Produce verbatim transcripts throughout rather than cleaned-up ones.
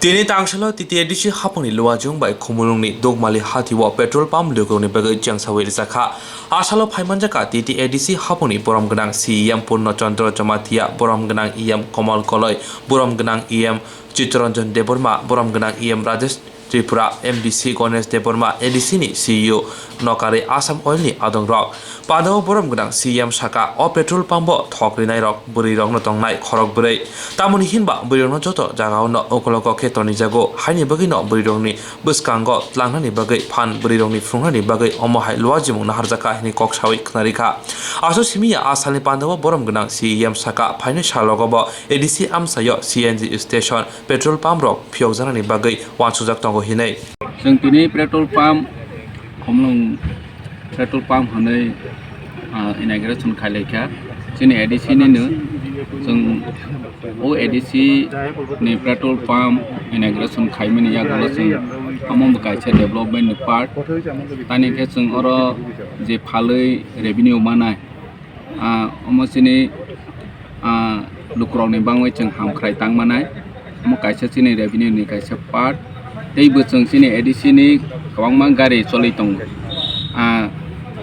Tini tangsalo T T A D C haphangni Luajung bai Khumulwngni Dukmali hatio petrol pump lukurokni bagwi chengsawi rijakha. A salo phaimanjakha T T A D C haphangni borom gwnang C E M Purno Chandra Jamatia, borom gwnang E M Komal Koloi, borom gwnang E M Chittaranjan Debbarma, borom gwnang E M Rajesh Tripura, M D C Ganesh Debbarma, A D C ni C E O nokari Assam Oil ni adongrok. Pandao borom gwnang C E M saka, o petrol pump o thok rinairok bwrwirokno tongnai khorok bwrwi. Tamoni hinba bwrwirokno joto jagao no ukologo khe tonijago, haini bagwi no bwrwirokni bwskango tlangnani bagwi phan bwrwirokni phrwngnani bagwi omo hai luajimung naharjakha hwnwi kok sawi khwnarikha. Aswk simi ya a salni pandao borom gwnang C E M saka, phainai salogo bo A D C amchaio C N G station, petrol pump rok phiyokjaknani bagwi uansukjak tongo hinwi. Chwng tini petrol pump Khumulwng petrol pump hwnwi, ah, inauguration khailaikha. Chini A D C nino chwng o A D C ni petrol pump inauguration khaimani yagulo chwng omo bo kaisa development ni part. Tani khe chwng oro je phalwi revenue manai, ah, omo chini, ah, lukurokni bagwi chwng hamkhrai tangmanai. Omo kaisa chini revenue ni kaisa part. Tei bo chwng chini A D C ni kwbangma gari choli tongo. Ah,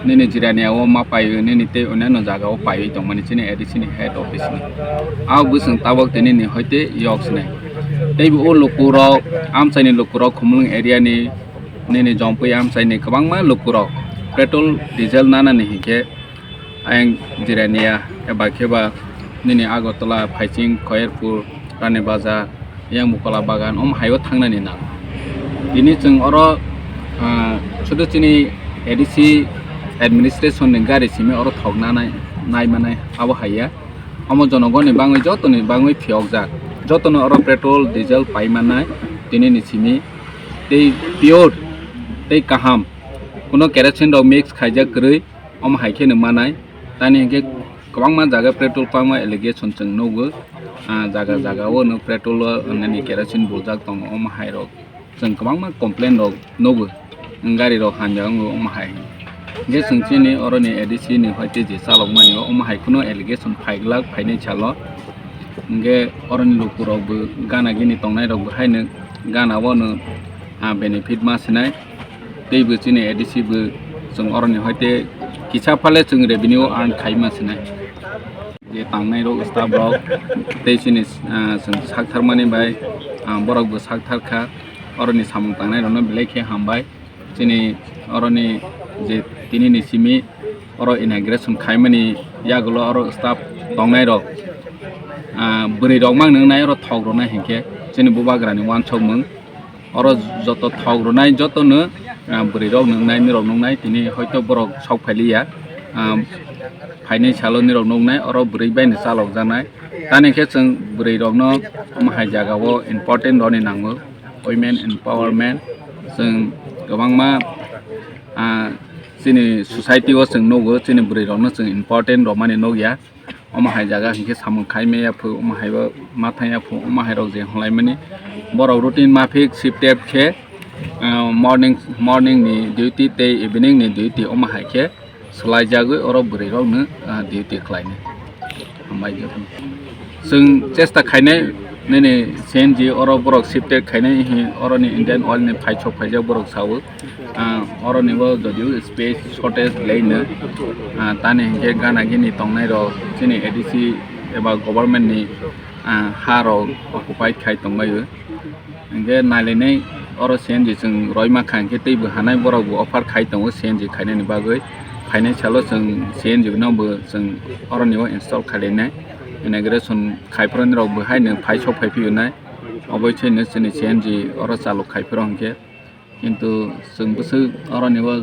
nini Jirania o ma paiwi, nini tei onyanno jaga o paiwi tongmani chini A D C ni head office ni. Ah, bo chwng tabok tini ni hoite yok sinai. Tei bo o lukurok, amchaini lukurok Khumulwng area ni, nini Jompui amchaini kwbangma lukurok petrol, diesel nanani hinkhe ayang Jirania eba kheba nini Agartala, Phaiching, Khoyerpur, Rani Bazar, yang Bukola Bagan, om haio thangnani nang. Tini chwng oro, ah, sudu chini A D C administration ni gari simi oro thok nanai, nai manai, abo haiya. Omo jonogoni bagwi jotoni bagwi phiyokjak. Jotono oro petrol, diesel pai manai, tini ni simi tei pure, tei kaham. Kuno kerosene rok mix khaijak kwrwi, omo hai kheno manai. Tani hinkhe kwbangma jaga petrol pump o allegation chwng nugo. Ah, jaga jaga o no petrol o nini kerosene buljak tongo, omo hai rok chwng kwbangma complain rok nugo. Gari rok hamya wngo, omo hai hinkhe chwng chini oroni A D C ni hoite je chalokmani o, omo hai kheno allegation phaiglak phainai salo. Hinkhe oroni lukurok bo gana gini tongnai rok bo haino gana o no, ah, benefit ma sinai. Tei bo chini A D C bo chwng oroni hoite kisa phale chwng revenue earn khai ma sinai. Je tangnai rok staff rok tei chini, ah, chwng sak tharmani bai, ah, borok bo sak thar kha. Oroni samung tangnai rokno belai khe hambai. Chini oroni je tini ni simi oro inauguration khaimani yagulo oro staff tongnai rok, ah, bwrwi rok mang nwngnai oro thok rwnai hinkhe chini bubagrani uansukmung. Oro joto thok rwnai jotono, ah, bwrwi rok nwngnai, nirok nwngnai, tini hoito borok sok phailiya, ah, phainai salo nirok nwngnai, oro bwrwi bai no chalok janai. Tani khe chwng bwrwi rokno omo hai jaga o important rwni nango, women empowerment. Chwng kwbangma, ah, chini society o chwng nugo, chini bwrwi rokno chwng important rwmani nukya. Omo hai jaga hinkhe samung khai maya phu, omo hai bo ma thangya phu, omo hai rok je hwnlaimani. Borok routine maphik shift tep khe, ah, morning, morning ni duty tei evening ni duty omo hai khe swlaijagwi oro bwrwi rokno, ah, duty khlainai. Hambai khe. Chwng chesta khainai nini C N G oro borok shift tep khainai hi oroni Indian Oil ni phaisok phaijak borok sao. Ah, oroni bo jodio space shortage leino, ah, tani hinkhe gana gini tongnai rok chini A D C eba government ni, ah, ha rok occupied khai tongbaio. Hinkhe nailainai oro C N G chwng roima kha hinkhe teibo hanai borok bo offer khai tongo C N G khainani bagwi. Phainai salo chwng C N G no bo chwng oroni o install khailainai. Inauguration khaiphuru rok bo haino phaisok phaiphiyonai. Oboi chwngno chini C N G oro chalok khaiphuru hinkhe. Kintu chwng bwswk oroni o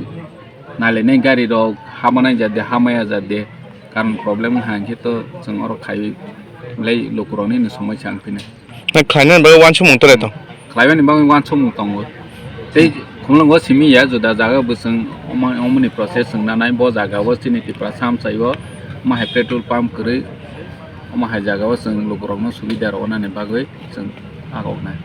nailainai gari rok ha manai ja de, ha maya ja de, karon problem wngkha hinkhe to chwng oro khaiwi belai lukurokni no somoi sa wngphinai. Na khlainani bagwi uansukmung tore tong? Khlaimani bagwi uansukmung tongo. Tei khumlwngo simi ya juda jaga bo chwng omo-, omoni process chwng nanai bo jaga o chini Tiprasa amchai o omo hai petrol pump kwrwi omo hai jaga o chwng lukurokno subida rwnani bagwi chwng agoknai.